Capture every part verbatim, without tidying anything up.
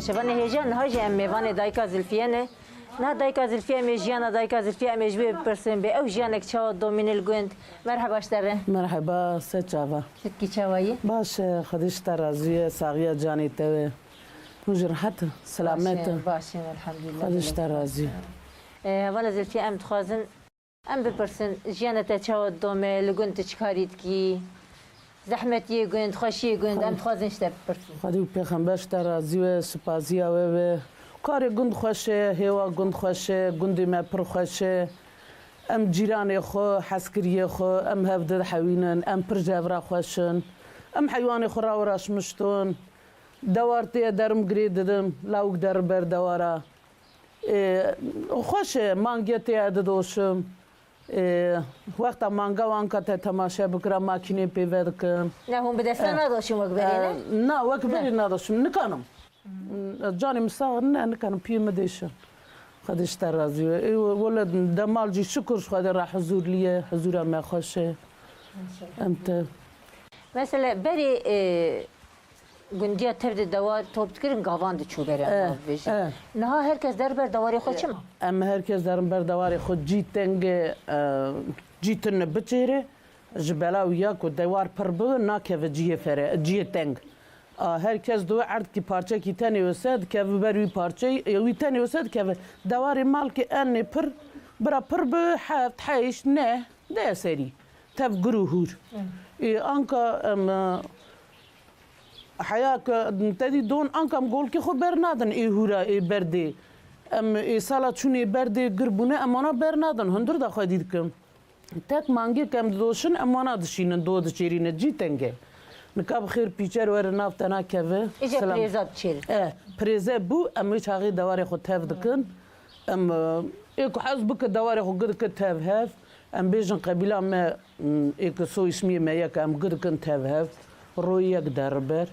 Şevanê hêja niha jî em mêvanê dayika Zilfiye ne. Niha dayika Zilfiye em ê jiyana dayika Zilfiye em ê ji wê bipirsin bê ew jiyanek çawa domîne li gund. Merheba ji te re. Merheba, se çava? Çitkî çawa yî? Baş e, Xwedê ji te razî ye, saxiya canê te be. Hûn jî rehet, selamet. Baş e, baş e, elhamdulillah. Xwedê ji te razî ye. E, hevala Zilfiye em dixwazin Em bipirsin, jiyana te çawa didome, li gund tu çi karî dikî? Zehmetiyê gund, xweşiyê gund, em dixwazin ji te bipirsin. Xwedî û pêxember ji te razî be, sipaziya we be. Karê gund xweş e, hêwa gund xweş e, gundê me pir xweş e. Em cîranê xwe, hezkiriyê xwe, em hev dihewînin, em pir ji hev re xweş in. Em heywanê xwe rawiraşmiştin. Dewar tê ye derim girê didim, lawik der ber dewara. Ê, xweş e, mange tê didoşim. Ê, wexta manga wan ka te temaşe bikira, makînê pê vedikim. Ne, hûn bi desta Ê. nadoşin wek berê, ne? Ê, na, wek Ne. berê nadoşim. Nikanim. Canê min sax ne, nikanim piyê min dêşin. Xwedê ji te razî be. Ê, wele demal jî şukur ji Xwedê re huzurlî ye. Huzura me xweş e. Em te Mesela berê, e, gundiya tev de dewar top dikirin, gavan diçû ber, em Eh, bibêjin. eh. Niha her kes der ber dewarê xwe çima? Em her kes derin ber dewarê xwe, cî teng e, e, cî tune biçêre, ji bela wî ya ku dewar pir bibe, nakeve cihê fere, cihê teng. A, her kes diwe erdkî parçekî tenê wese dikeve ber wî parçeyî, e, wî tenê wese dikeve. Dewarê malkê enê pir, bira pir bi heft, heşt, neh, deh serî. Tev gir û hûr. Ê, anka em, e, heya ke te dî don, anka em golkê xwe bernadin ê hûra, ê berdê. Em ê sala çûnê berdê gir bûne, em wana bernadin. Hundir da xwedî dikim. Tek mangê ke em didoşin, em wana dişînin, do diçêrîne. Cî teng e. Nika bi xêr pîçer were nav te nakeve. Îje Selam. Pirêza diçêrin. E, pirêze bû, em wê çaxê dewarê xwe tev dikin. Em, e, ê ku hez bike dewarê xwe gir dike tev hev. Em bêjin qebîla me, m, ê ku soy ismiyê me yek e, em gir dikin tev hev. Royê yek deriber.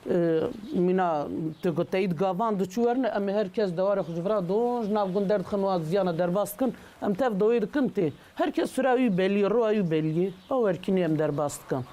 E, mîna tu ku teyîd gavan diçû werine, em ê her kes dewarê xwe ji vira don, ji nav gund derdixin, wan ziyana derbas dikin. Em tev doyê dikin tê. Her kes sura wî belî, roya wî belî. Ew werkînê em derbas dikin.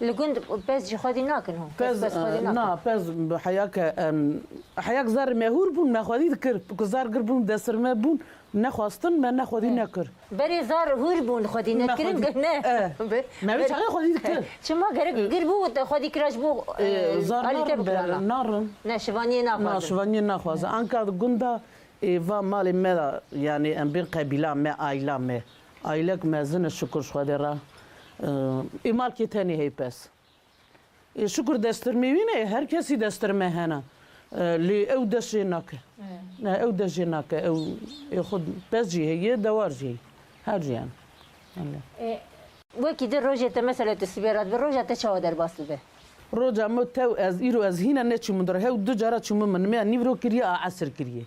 Li gund pez jî xwedî nakin hûn? Pez, Pez, pez xwedî e, nakin? Na, pez heya ke, em, heya ke zarê me hûr bûn, me xwedî dikir. Ku zar gir bûn, destir me bûn, nexwestin, me ne xwedî Hı. nekir. Berê zar hûr bûn, xwedî Me nekirin, xwedî, ne? e, Be-, me wê berê çaxê xwedî dikir. Çima gerek E, gir bû, te xwedî kira ji bo, e, e, zar alî te narin bikirana? ber, narin. Ne, şivaniyê Na, naxwazin. şivaniyê naxwazin. Anka di gunda, e, va malê me de, yani em bên qebîla me, aîla me. Aîlek mezin e, şukur ji Xwedê re. E, ê malkê tenê hey pez. Ê, şukur destirmê wî ne, her kesî destirme hene. E, lê ew dest jê nake. Evet. Ne, ew dest jê nake. Ew, ê xwe pez jî heye, dewar jî heye. Her jî hene. Öyle. E, wekî di rojê te mesela tu sibê re dibe, roja te çawa derbas dibe? Roja min tew ez, îro ez hîna neçûm min dir. Hew du cara çûm min, me nîvro kiriye, a esir kiriye.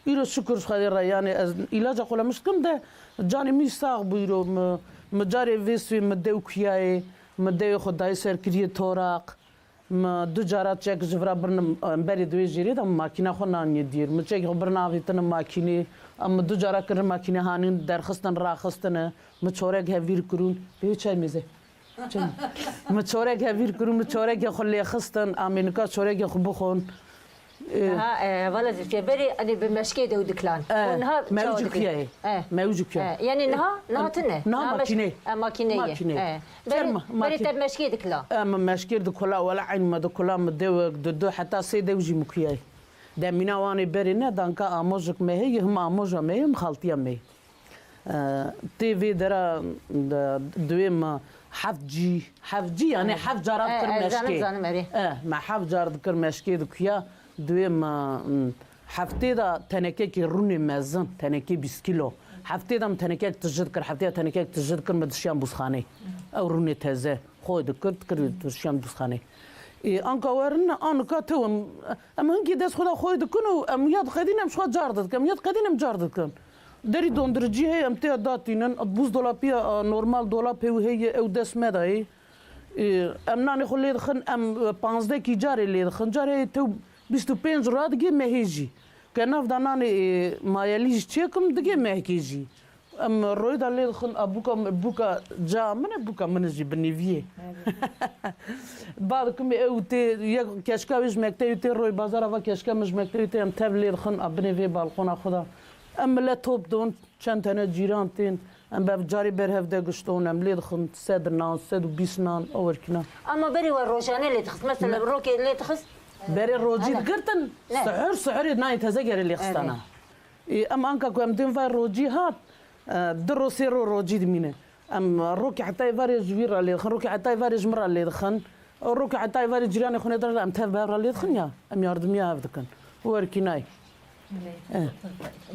Îro şukur ji Xwedê re, yani ez îlaca xwe lemiş dikim de canê min sax bû îro. Mi, mi carê vê swê mi dew kuyayê, mi dewê xwe dayê ser kiriye toraq. Mi du cara çek ji vira birnim, em berê di wê jêrê de mi makîna xwe naniye dîr. Mi çek xwe birna avêtine makînê, em mi du cara kirin makînê hanîn derxistin raxistine. Mi çorek hevîr kirûn. Pê çay mêze. Çi? Mi çorek hevîr kir û mi çorekê xwe lê xistin, amê nika çorekê xwe bixwin. Ê, Niha, e, hevala Zilfiye, berê, hani, bi meşkê dew diklan. E, Û niha me çawa wî jî diklan? kuyayê. E. Me wî jî kuyayê. E, yani niha, niha tune? Niha Niha meş-, makînê. e, makînê ye. Makînê. E. Çer Berê, ma-, berê makî-, te meşkê dikla. E, mi meşkêr dikula, wela eyn me dikula, mi dewek, du, du, heta sê dew jî mi kuyayê. Demîna wanê berê ne, danka amojik me heye, him amoja me ye, him xaltiya me ye. Tê vê dera, de, divê me heft cî, heft cî, yani heft cara dikir meşkê. Zanim, zanim, erê. E, me heft car dikir meşkê di kuya, divê me, m, heftê de tenekekê rûnê mezin, tenekê bîst kîlo. Heftê de me tenekek tije dikir, heftê de tenekek tije dikir, me dişiyan bûzxanê. Ew rûnê teze, xwe dikir, dikir dişiyan bûzxanê. Ê, anka werin, anika tew em, em hinkî dest xwe de xwe dikin û em ya diqedîn em ji xwe car didikin, em ya diqedîn em car didikin. Derî dondiricî heye, em tê ya datînin. Buzdolapiya, a, normal dolap heye, ew dest me de ye. Ê, em nanê xwe lê dixin, em, e, panzdeh kî carê lê dixin. Carê tew bîst û pênc radigê mehê jî. Ke nav da nanê, ê, mayelî jî çêkim, digê mehkê jî. Em royê de lê dixin, a bûka, bûka ca min e, bûka min e jî bi nîviyê. Ba dikim ê û tê, yek keşka wê ji mektebê tê royê bazara, va keşka min ji mektebê tê, em tev lê dixin a binê vê balqona xwe de. Em milet top don, çend tene cîran tên, em bev carê ber hev de gişton, em lê dixin sed nan, sed û bîst nan, ew werkî nan. Ama berê we rojane lê dixist, mesela rokê lê dixist? Berê rocî digirtin, sihur, sihurê nayê teze gerê lê xistana. Ê, em anka ku em dên vay rocî hat, e, du ro sê ro rocî dimîne. Em rokê hetayê varê ji wî re lê dixin, rokê hetayê varê ji min re lê dixin. Rokê hetayê varê cîranê xwe nêdar em tev bi hev re lê dixin ya. Em yardimiya hev dikin. Werkî nayê. Belê. Eh.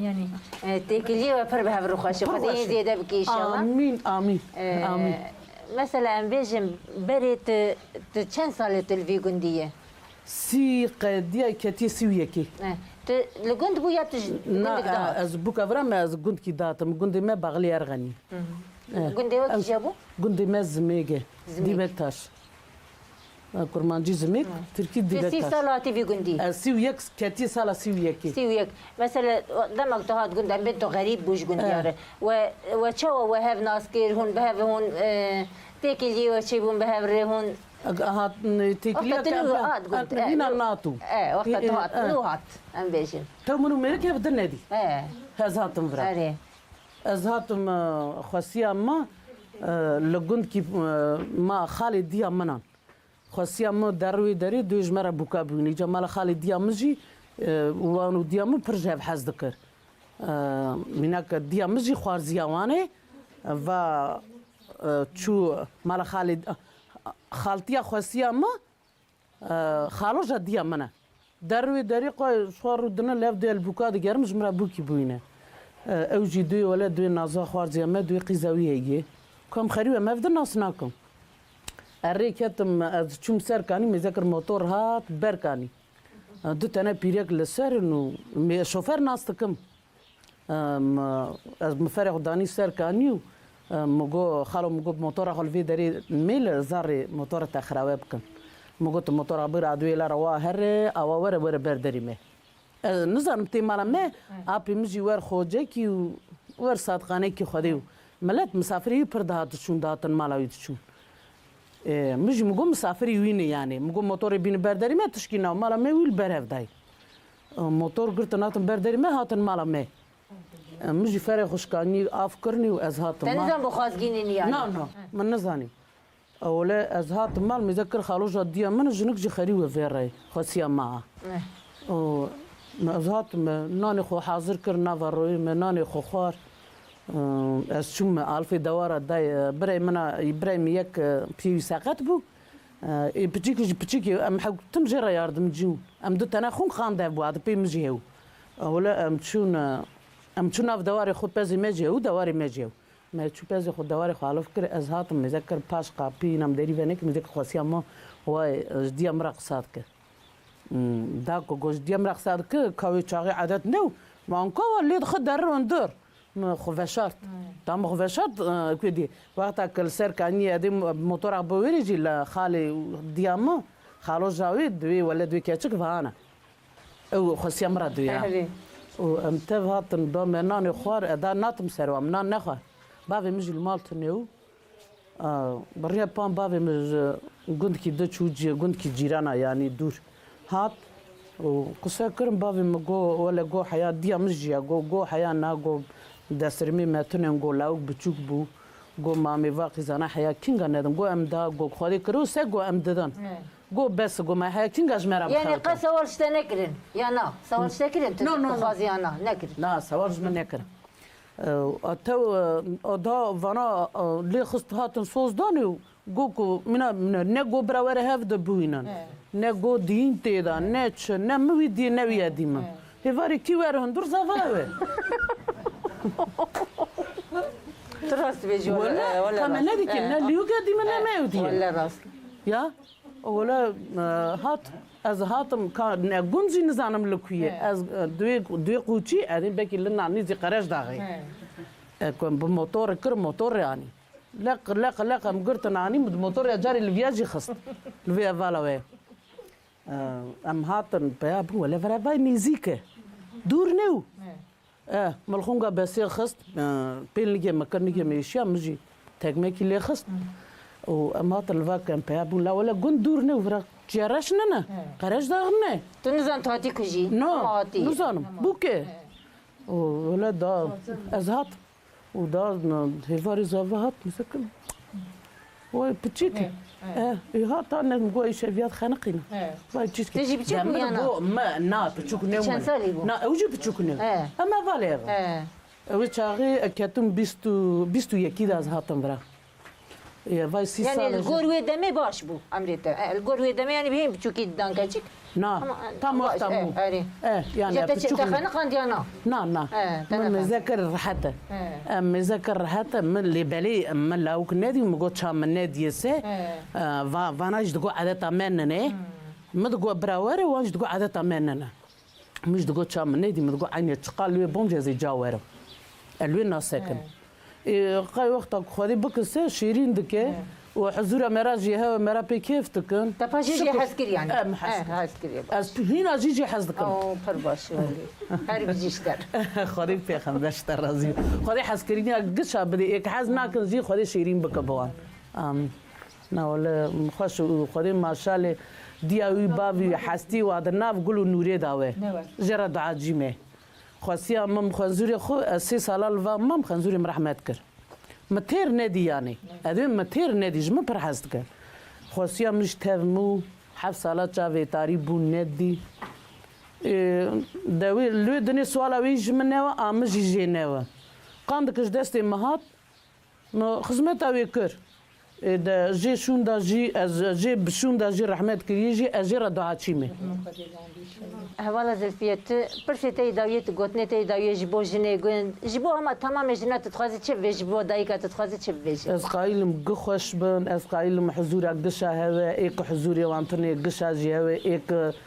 Yani, e, têkiliyê we pir bi hev re xweş e. Pir Xwedê xweş e. Zêde bike inşallah. Amîn, amîn, E, amîn. Mesela em bêjin berê tu, tu çend salê tu li vî gundî ye? Sî qediya ketiye sî û yekê. E, tu li gund bû ya tu ji Na, gundek daha? E, ez bûka vira me, ez gundkî datim. Gundê me Baxlê Erxenî. Hı hı. E, Gundê we kîje bû? Gundê me Zimêge. Zimêg. Dîbektaş. E, Kurmancî Zimêg, Tirkî Dîbektaş. Tu sî sal hatî vî gundî? Ez sî û yek ketiye sala sî û yekê. Sî û yek. Mesela, demek tu hat gund, em bên tu xerîb bû ji gundiya re. We, we çawa we hev nas kir, hûn bi hev hûn, e, têkiliyê we çêbûn bi hev re hûn? Hat, têkiliya Wexta tu nû hat gund, e, hîna nû, nat û. E, wexta tu hat, e, nû hat, em bêjin. Tew min û mêrik hev di nedî. E. Ez hatim vira. Erê. Ez hatim, e, xwesiya me, e, li gundkî, e, ma xalê diya min an. Xwesiya min der wê derê duyê ji me re bûka bûyîne. Îca mala xalê diya min jî, e, wan û diya min pir ji hev hez dikir. E, mînak diya min jî xwarziya wan ê, va, e, çû mala xalê, xaltiya xwesiya min, e, xaloja diya min e. Der wê derê xwe ji xwe rûdine lev duyê li bûka digerim, ji min re bûkî bûyîne. E, ew jî duyê wele duyê naza xwarziya me, duyê qîza wî heye. Ku em xerî wê me ev di nas nakim. Ez rê ketim, ez çûm ser kanî, mêze kir motor hat ber kanî. E, du tene pîrek li ser in û mê-, şofer nas dikim. Em, ez min ferê xwe danî ser kanî û, em, min got, xalo, min got, motora xwe li vê derê mêle, zarê motora te xirabe bikin. Min got, motora bir adwê la rewa here, awa were, were ber derî me. Ez nizanim tê mala me, apê min jî wer xocekî û wer sadxanekî Xwedê û milet misafirê wî pir dihat diçûn, dihatin mala wî diçûn. Ê, min jî min got, misafirî wî ne yanî. Min got, motorê bîne ber derî me, tişkî nav mala me wî li ber hev dayî. Ê, motor girtin hatin ber derî me, hatin mala me. Ê, min jî ferê xwe şikanî, av kirinî û ez hatim. Te nizan bi xwazgînî yanî? Na, na, min nizanî. Ewle ez hatim mal, mêze kir xaloja diya min, jinik jî xerî we vê rey, xwesiya me a. Eh. Û me ez hatim, me nanê xwe hazir kir, nava royê me nanê xwe xwar. Û ez çûm me alfê dewara day, birey min a, birey min yek, e, piyê wî seqet bû. E, ê piçîkî jî piçîkî, em hew tim jê re yardimcî bûn. Em du tene xwin xan dev bû, a di pê min jî hew. Ewle em çûn, e, em çûn nav dewarê xwe, pezê me jî hew, dewarê me jî hew. Me çû pezê xwe, dewarê xwe alif kir, ez hatim, mêze kir paş qapî, nam derî venekî, mêze kir xwesiya min, way, ji diya min re qisa dike. Hmm, da ku got, ji diya min re qisa dike, ka wê çaxê edet ne û, me anka wa lê dixe derir hundir. Me xwe veşart. Hmm. Da me xwe veşart, e, ku dî, wexta ke li ser kaniyê edê mo-, motora bo wêrê jî li xalê û diya min, xalo jawê, di wê wele di wê keçik vana. Ew xwesiya min re duya. Erê. Û em tev hatin, da me nanê xwar, e, da natim ser wan, nan nexwar. Bavê min jî li mal tune û, a, bi riya pan bavê min ji gundkî di çû cî-, gundkî cîrana, yanî dûr hat. Û qise kirin, bavê min go, wele go heya diya min jî ya, go, go heya na, go destirmê me tune, go lawik biçûk bû. Go mamê va qîzana heya kînga nedin. Go em da, go Xwedê kiro se, go em didin. He. Go bes, go me heya kînga ji me re bixewite. Yani qe sewal ji te nekirin? Ya na? Sewal ji te kirin? Tu No, no, no. dixwazî ya na? Nekirin. Na, sewal ji min nekirin. E, a tew, e, a da vana, e, lê xist hatin soz danê û go ku mina, mina, ne go bira were hev de bûyînin. He. Ne go dîn tê de, ne çi, ne min wî dî, ne wî edî min. He. Hêvarê kî were hundir zava ew e. Tu rast dibêjî, wele, Wele, wele ka me rast. nedî ki, He. ne liyûk edî min, ne me ew dî. Wele rast. Ya, wele, e, hat, ez hatim, ka, ne gund jî nizanim li ku ye. He. Ez, e, duê, duê qûçî, edî belkî li nanî zî qereş daxê. He. E, ku em bi motor kir, motor anî. Leq, leq, leq em girtin anî, min motor ya carê li viya jî xist. Li vê hevala wê. E, em hatin peya bin, wele vera vay nêzîk e. Dûr ne û. He. E, milxûnga besê xist, e, pêl nigê me kir, nigê me êşiya, min jî tekmekî lê xist. Û em hatin li va kempeya bûn. La wele gund dûr ne û vira çiya reş nine. He. Qereş daxine. Tu nizan tu hatî kujî. No, ama hatî. Nizanim. Tamam. Bûke. He. Û wele da ez hat. Û da hêvarê zava hat, misekin. Oy piçîk. He, he. E, e, ha ta ne go îşeviyat xeniqîne. He. Vay çîçkî. Te jî piçûk bû ya na? Go me, na piçûk ne. Çend salî bû? Na, ew jî piçûk ne. He. Em hevalê ev. He. Ew çaxê e ketim bîst û, bîst û yekî de ez hatim vira. E, vay sî sal. Yani li gor wê demê baş bû emrê te. E, li gor wê demê yani bihên piçûkî didan keçik. Na, tam wexta mû. E, yani te çi, te xeniqandiya na? Na, na. Min mêze kir rehet e. Em mêze kir rehet e. Min lê belê min lawik nedî, min got ça min nediyê se. E, va-, vana jî digo edeta me nine. Min digo bira were, wan jî digo edeta me nine. Min jî digo ça min nedî, min digo eynê çiqa li wê bom jî ez ê ca werim. E, li wê nasekim. Ê, qey wexta ku Xwedê bikise şêrîn dike û huzûra me ra jî hewe me ra pê kêf dikin. Te pa jê jê hez kir yani? Em hez kir. Hez kir. Ez hîna jî jê hez dikim. Oo, pir baş welî. Her bijî ji te re. Xwedê pêxember ji te razî. Xwedê hezkirîna gişa bidê. Ê ki hez nakin jî Xwedê şêrîn bike bi wan. Amin. Na wele xweş û Xwedê maşalê diya wî bavî wî hestî wa di nav gul û nûrê da we. Jê re dua cî me. Xwesiya min xwenzûrê xwe, ez sê sala li va mam xwenzûrê min rehmet kir. Min têr nedî yanî. Ez ê min têr nedî, ji min pir hez dike. Xwesiya min ji tev mû heft sala çavê tarî bûn nedî. Ê, dewê, li wê dinê suala wê ji min newe, a min jî jê newe. Qandikê ji destê min hat, min xizmeta wê kir. Ê, de jê şûnda jî, ez jê bi şûnda jî rehmet kirî jî, ez jê re dua çî me. Hevala Zilfiye, tu pirsê te yê dawiyê, tu gotinê te yê dawiyê ji bo jinê gund, ji bo hema tamamê jina tu dixwazî çi bivêjî, ji bo dayika tu dixwazî çi bivêjî? Ez qayîlim gi xweş bin, ez qayîlim huzûra gişa hewe, ê ki huzûrê wan tune gişa jî hewe, ê ki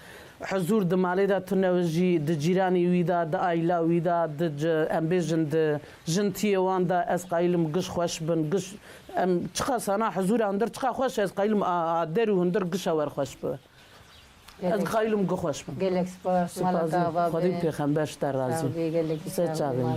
huzûr di malê de tune jî, di cîranê wî de, di aîla wî de, di ci-, em bêjin di jintiyê wan de, ez qayîlim giş xweş bin, giş, em çiqas ana huzûra hundir çiqa xweş, ez qayîlim a, a der û hundir gişa wer xweş bi. Ez qayîlim gi xweş bin. Gelek spas, mala te ava be. Xwedê pêxember ji te razî. Sağ ol, gelek sağ ol. Ser çavê min.